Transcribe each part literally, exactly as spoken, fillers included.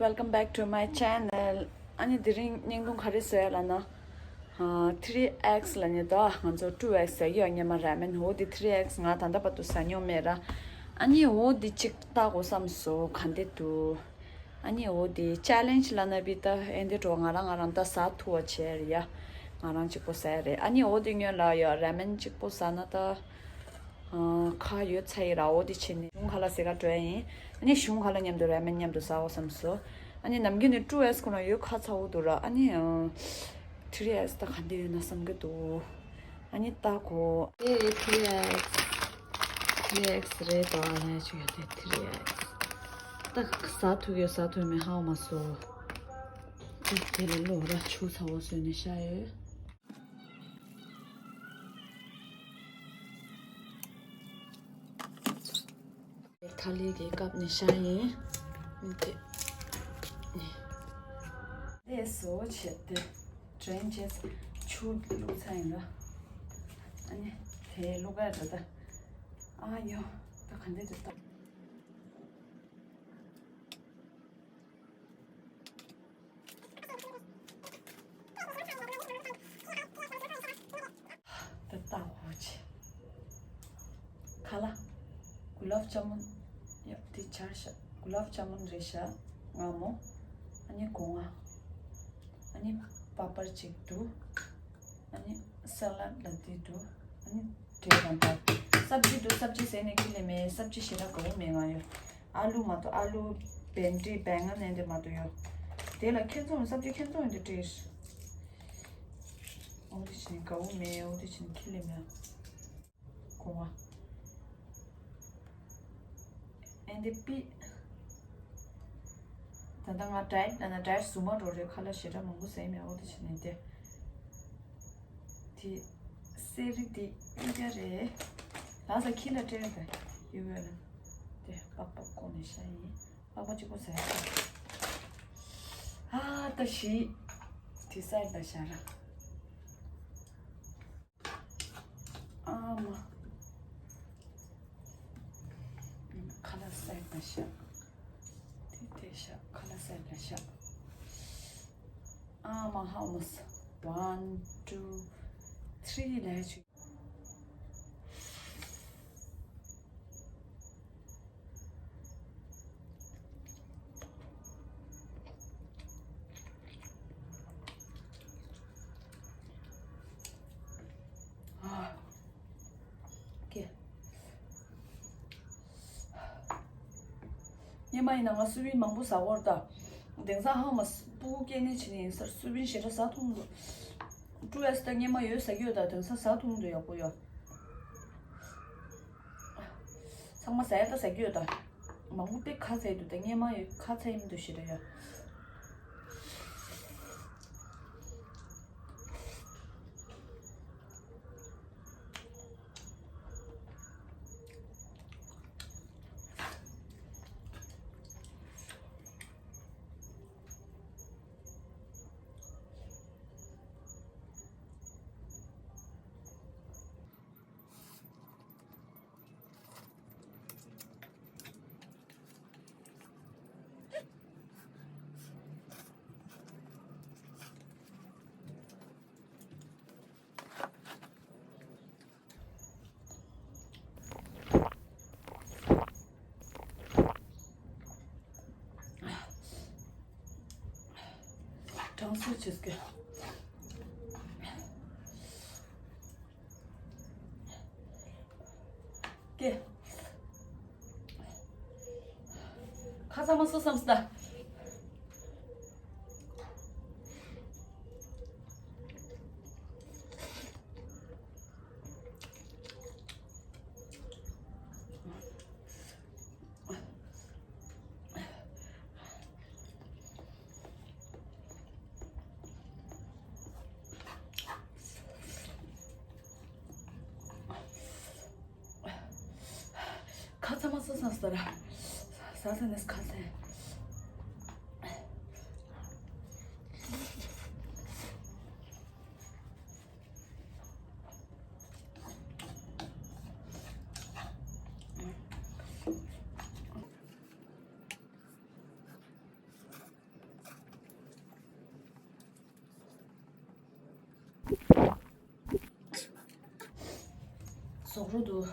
Welcome back to my channel. ཨ་ནི་དེ་རིང་བརྙན་ཐུང་ག་རེ་བཟོ་ཡ་ལབ་ན། ཨ། three X ལབ་ནི་ད་ང་ཚོ་two X ཟེར་གྱི་ཡོད། སྔོན་མ་ར་མེན། འོ་དེ་three X ང་ད་ལྟ་བར་དུ་ཟ་མྱོང་མེད་ར། ཨ་ནི་འོ་དེ་གཅིག་བལྟ་དགོས་བསམ་སོང་། ག་འདྲ་འདུག་ཨ་ནི་འོ་དེ་challenge ལབ་ན་བི་ད་ཨེ་འདྲ་འགྲོ། ང་རང་ང་རང་ད་ཟ་ཐུབ་པ་བྱས་རེད་ཡ། ང་རང་གཅིག་པོ་ཟ་ཡ་རེད། ཨ་ནི་འོ་དེ་སྔོན་ལ་ཡ་ར་མེན་གཅིག་པོ་ཟ་ན་ད། ཨ། ཁ་ཡོད་ཚ་ཡི་ར། འོ་དེ་བྱས་ནས་གཞུང་ཁ་ལ་ཟས་ག་འགྲོ་ཡ་ཡིན། ཨ་ནི་གཞུང་ཁ་ལ་མཉམ་དུ་ར་མེན་མཉམ་དུ་ཟ་འོ་བསམ་སོང་། ཨ་ནི་ནམ་རྒྱུན་ནས་two X ཁོ་ན་ཡོད། ཁ་ཚ་བོ་འདུག་ར། ཨ་ནི་ཨ། three X ད་ག་འདྲ་ཡོད་ན་བསམ་གི་འདུག་ཨ་ནི་ལྟ་གོ། ཨེ། three X three X རེད་དོ། ཨ་ནི་ཅིག་ཡོད་དེ་three X ད་ཟ་ཐུབ་ཡོད་ཟ་ཐུབ་མེད་ཧ་གོ་མ་སོང་། ཨ། དེ་ལ་ལོ་ར་ཆུ་ཚ་བོ་བཟོས་ནས་བཞག་ཡོད། ཐ་ལི་གི་ཀབ་ནས་བཞག་ཡིན། དེ། དེ་བཟོ་བྱེད་དེ། drain བྱས། ཆུ་བླུགས་ཚར་ཡིན་ལ། ཨ་ནི་དེ་བླུགས་ག་འགྲོ་ད། ཨ་ཡོ། ད་ག་འདྲ་འདུག་ད། ད་ལྟ་འོ་ཆེ། ཁ་ལག་གུ་ལབ་ཇ་མུན། ཡ། དེ་ཆར་ཤ། གུ་ལབ་ཇ་མུན་རེད་ཤག་མངར་མོ། ཨ་ནི་སྒོ་ང་། ཨ་ནི་པ་པར་གཅིག་འདུག་ཨ་ནི་ས་ལད་ལ་དེ་འདུག་ཨ་ནི་འབྲས་དང་འདྲ། སབ་ཇི་འདུག་སབ་ཇི་ཟས་ནས་ཁྱི་ལས་མེད། སབ་ཇི་ཞེ་དྲག་དགའ་བོ་མེད་ང་ཡོད། ཨ་ལུ་མ་གཏོགས། ཨ་ལུ། བེན་ཌི། བེང་ངན་ནས་འདི་མ་གཏོགས་ཡོད། དེ་ལ་ཁྱེད་ཚོ་སབ་ཇི་ཁྱེད་ཚོ་འདི་བྲིས། འོ་དེ་བྱིན་དགའ་བོ་མེད། འོ་དེ་བྱིན་ཁྱི་ལས་མེད། གོང་བ། ཨེ་འདི་པི། ད་ལྟ་ང་ཌའེ་ཊི་ལ་ན་ཌའེ་ཊི་ཟུར་མ་འགྲོ་རེད། ཁ་ལག་ཞེ་དྲག་མང་པོ་ཟས་མེད། འོ་དེ་བྱིན་ནས་དེ། དེ། གསེར་རི་དེ་ཨིན་ཀྱ་རེད། ལ་ས་ཁྱི་ལ་སྤྲད་པས་ཡུ་བེ་ལ། དེ་པགས་པ་བཀོག་ནས་བཞག་ཡིན། པགས་པ་གཅིག་པོ་ཟ་ཡ། ཨ་ད་ཞི། དེ་སའི་ད་ཤ་ར། ཨ་མ། ཁ་ལག་སའི་ད་ཤ། དེ་དེ་ཤ། ཁ་ལག་སའི་ད་ཤ། ཨ་མ། ཧའུ་མ་སི། One, two, three ལས་བྱུང་། ཨ། ཀེ། སྔོན་མ་ཡིན་ན་ང་སུ་བིན་མང་པོ་ཟ་གོ་ར། ད་དེང་སང་ཧ་མ་སྤུ་གུ་སྐྱེས་ནས་ཕྱིན་ཡིན་ས་ར། སུ་བིན་ཞེ་དྲག་ཟ་ཐུབ་མི་འདུག་ཀྲུ་ཨེ་སི་ད་སྔོན་མ་ཡོད་ཟ་གི་ཡོད། ད་དེང་སང་ཟ་ཐུབ་མི་འདུག་ཡག་པོ་ཡོད། ཚང་མ་ཟ་ཡ་ད་ཟ་གི་ཡོད། ད་མང་པོ་དཔེ་ཁ་ཚ་ཡི་འདུག་ད་སྔོན་མ་ཡོད་ཁ་ཚ་ཡི་མི་འདུག་ཞེ་དྲག་ཡོད། གྲང་སུ་ཆེ་སྐད། ཀེ། ཁ་ཚ་མ་སོ་བསམ་སྟ། ཁ་ཚ་མ་སོ་སོང་ས་ར། ས་ས་ནས་ཁ་ཚ། ཟོག་རོ་འདུག་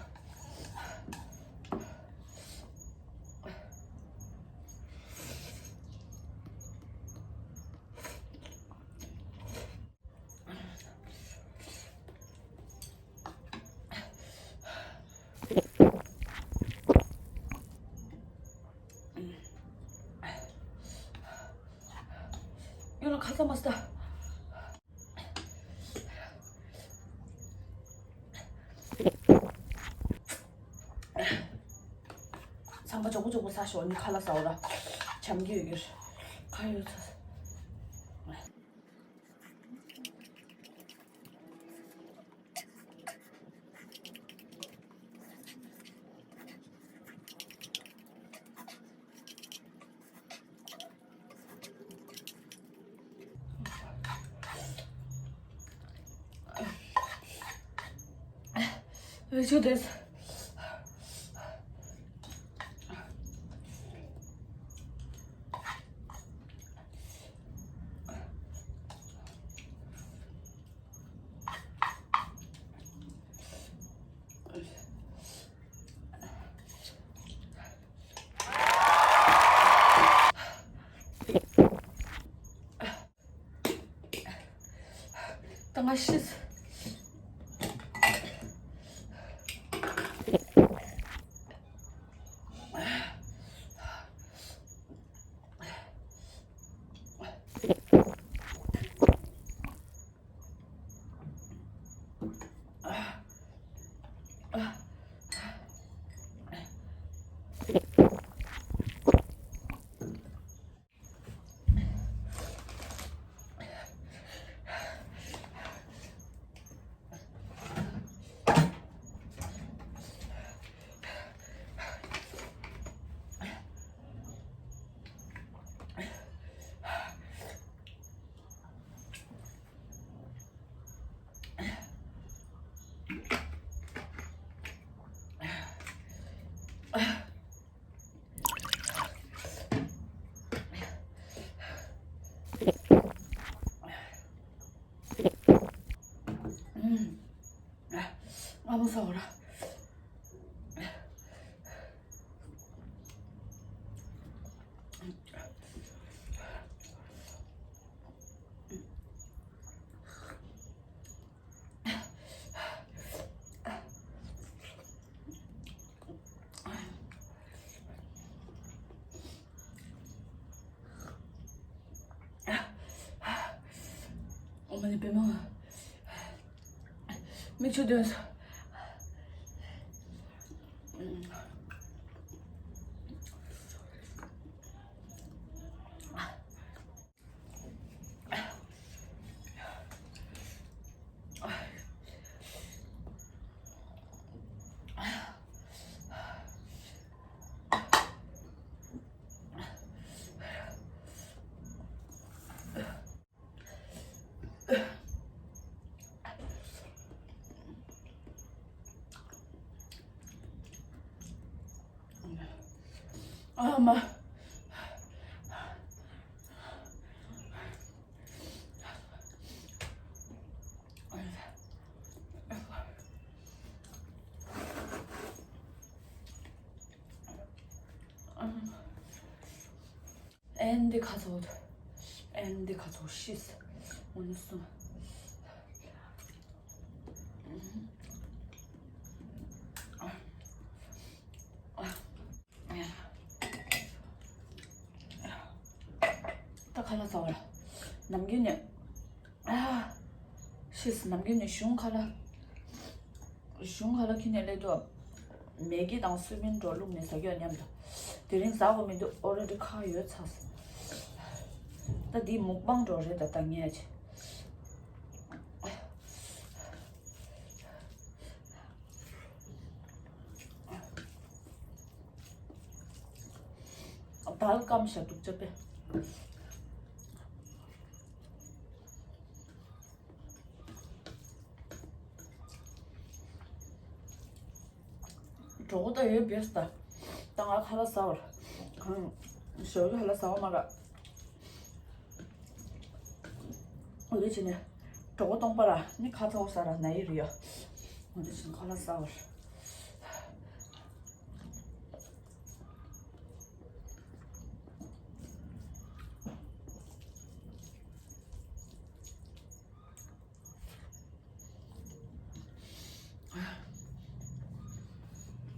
ཡོད་ལ་ཁ་ཚ་མ་སྟ། ཚང་མ་མགྱོགས་པོ་མགྱོགས་པོ་ཟ་ཤོག་ནི་ཁ་ལག་ཟ་འོ་ར། བྱམས་ཀྱི་ཡོད་ཀྱི་ར། ཁ་ཡོད་ཚ། ད་ང་ཤི། ཨ་མོ་ཟ་འོ་ར། ཨོ་མ་ནི་པད་མ། མིག་ཆུ་ཐོན་སོང་། ཨ་མ། ཨེ་འདི་ཁ་ཚོ། ཨེ་འདི་ཁ་ཚོ་ཤིས། འོ་ན་སོང་། ད་ཁ་ལག་ཟ་བ་ལ། ནམ་རྒྱུན་ནས། ཨ། ཤིས་ནམ་རྒྱུན་ནས་གཞུང་ཁ་ལག་གཞུང་ཁ་ལག་ཁྱི་ནས་སླེབས་དུས། མེ་གི་དང་སུའུ་མིན་འགྲོ་བླུགས་ནས་ཟ་རྒྱུ་མཉམ་དུ། དེ་རིང་ཟ་དགོས་མི་འདུག་ཨོ་རེ་ཌི་ཁ་ཡོད་ཚར་སོང་། ད་འདི་མུག་པང་འགྲོ་རེད་ད་ད་ངས་ཅི། དལ་སྐམ་ཤ་དུག་ཅག་པེ། གྲོགས་ད་ཡོད་བེས་ད། ད་ང་ཁ་ལག་ཟ་བར། ཞོགས་ཀྱི་ཁ་ལག་ཟ་བ་མ་ར། འོ་དེ་བྱས་ནས། གྲོགས་སྟོང་པ་ར་ནི་ཁ་ཚ་བོ་ཟ་ར་ན་ཡི་རུ་ཡ། འོ་དེ་བྱས་ནས་ཁ་ལག་ཟ་བར།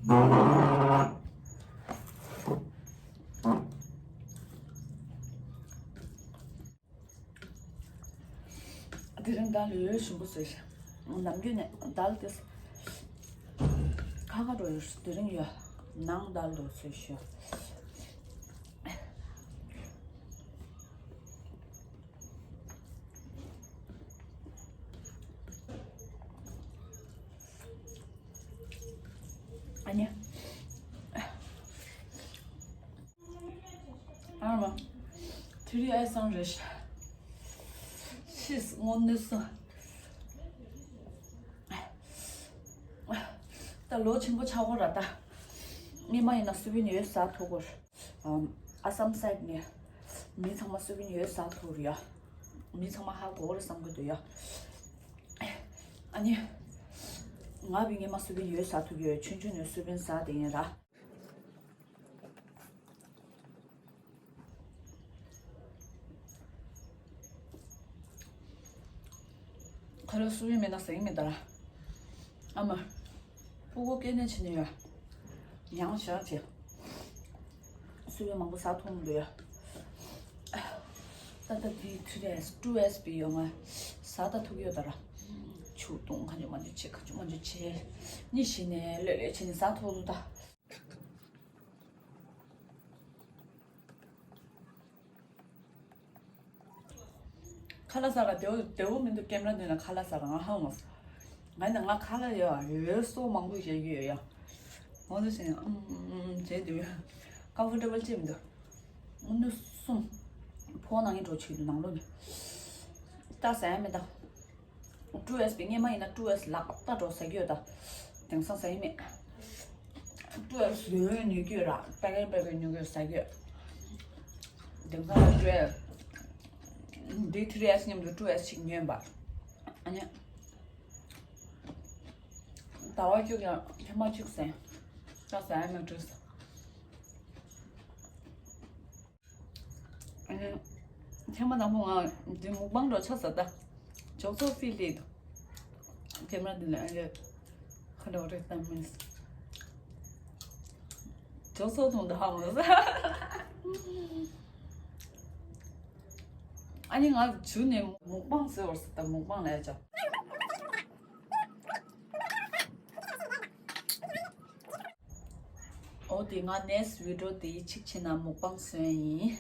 དེ་རིང་དལ་ཡོད་ཞིམ་པོ་བཟོས་ཤག་ནམ་རྒྱུན་ནས་དལ་དེ་ཁ་ཁ་འགྲོ་ཡོད། དེ་རིང་ཡོད་ནང་དལ་འགྲོ་བཟོས་ཤག་ཨ་ནི། ཨ་མ། ཐི་རི་ཨེ་སང་རེད་ཤག་ཤིས་དངོས་གནས་སོ། ད་ལོ་ཆེན་པོ་ཆགས་གོ་ར་ད། སྔོན་མ་ཡིན་ན་སུ་བིན་ཡོད་ཟ་ཐུབ་གོ། ཨམ། ཨ་སམ་སའིད་ནས་མི་ཚང་མ་སུ་བིན་ཡོད་ཟ་ཐུབ་རེད་ཡ། མི་ཚང་མ་ཧ་གོ་རེད་བསམ་གི་འདུག་ཡ། ཨ་ནི། ང་བི་སྔོན་མ་སུ་བིན་ཡོད་ཟ་ཐུབ་ཡོད། ཆུང་ཆུང་ནས་སུ་བིན་ཟ་དེ་ཡིན་ར། ཁ་ལོ་སུ་བི་མེད་ན་ཟིང་མེད་ད་ར། ཨ་མ། ཕྲུ་གུ་སྐྱེ་ནས་ཕྱིན་ནས་ཡ། ཡང་ཞག་ཅིག་སུ་བི་མང་པོ་ཟ་ཐུབ་མི་འདུག་ཡ། ད་ལྟ་དེ་ཐི་རི་ཨེས་ཊུ་ཨེས་པི་ཡོད་ང་། ཟ་ད་ཐུབ་ཡོད་ད་ར། ཆུ་བཏུང་ག་ཅུ་མ་ཅུ་བྱེད་ག་ཅུ་མ་ཅུ་བྱེད། གཉིད་ཤི་ནས་ལོས་ལོས་བྱེད་ནས་ཟ་ཐུབ་ད། ཁ་ལག་ཟ་ག་བདེ་བོ་བདེ་བོ་མི་འདུག་ཀེམ་ར་མདུན་ལ་ཁ་ལག་ཟ་ག་ང་ཧ་མ་སོང་། ང་ཡིན་ན་ང་ཁ་ལག་ཡོད་ཡོད་སོ་མང་པོ་བཞེས་ཀྱི་ཡོད་ཡ། འོ་འདུག་སེ་ཨུམ་ཨུམ་ཨུམ་བྱས་འདུག་ཀམ་ཕོར་ཊེ་བལ་ཅིག་མི་འདུག་དངུལ་གསུམ་ཕོག་ནང་ཡིན་འགྲོ་ཆེད་དུ་ནང་ལོགས་ནས་ད་ཟ་ཡ་མེད་ད། ཊུ་ཨེས་པི་སྔོན་མ་ཡིན་ན་ཊུ་ཨེས་ལག་ལྟ་འགྲོ་ཟ་གི་ཡོད་ད། དེང་སང་ཟ་ཡི་མེད། ཊུ་ཨེས་ཡོད་ཡོད་ཉོ་གི་ཡོད་ར། པེ་ཀེཊ་པེ་ཀེཊ་ཉོ་གི་ཡོད་ཟ་གི་ཡོད། དེང་སང་ཊུ་ཨེས། འདི་ཐི་རི་ཨེས་མཉམ་དུ་ཊུ་ཨེས་ཅིག་ཉོས་པ། ཨ་ནི། ཟླ་བ་གཅིག་ཡང་ཐེངས་མ་གཅིག་ཟས། ད་ཟ་ཡ་མེད་བྲོས། ཨ་ནི། ཐེངས་མ་དང་པོ་ང་འདི་མུག་པང་འགྲོ་ཆ་ཟ་ད། ཇོག་ཚོགས་ཕི་ལི་དུ། ཁེ་མ་འདི་ལ་ཨ་ནི། ཁ་འགྲོ་རེད་ད་མིན། ཇོག་ཚོགས་དུང་ད་ཧ་མ་ཟ། ཨ་ནི་ང་འཇུ་ནས་མུག་པང་ཟེར་བར་ཟ་ད་མུག་པང་ལ་ཡ་ཅག་འོ་དེ་ང་next video དེ་གཅིག་བྱས་ན་མུག་པང་བཟོས་ཡིན།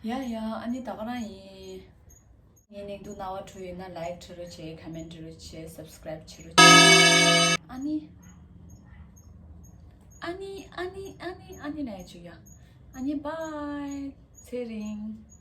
ཡ་ཡ་ཨ་ནི་ད་ག་རང་ཡིན། ངའི་ནང་དུ་རྣ་བ་འཕྲོད་ཡོད་ན་like བྱེད་རོགས་བྱེད། comment བྱེད་རོགས་བྱེད། subscribe བྱེད་རོགས་བྱེད། ཨ་ནི། ཨ་ནི་ཨ་ནི་ཨ་ནི་ཨ་ནི་ལ་ཡ་བྱེད་ཡ། ཨ་ནི་bye ཚེ་རིང་།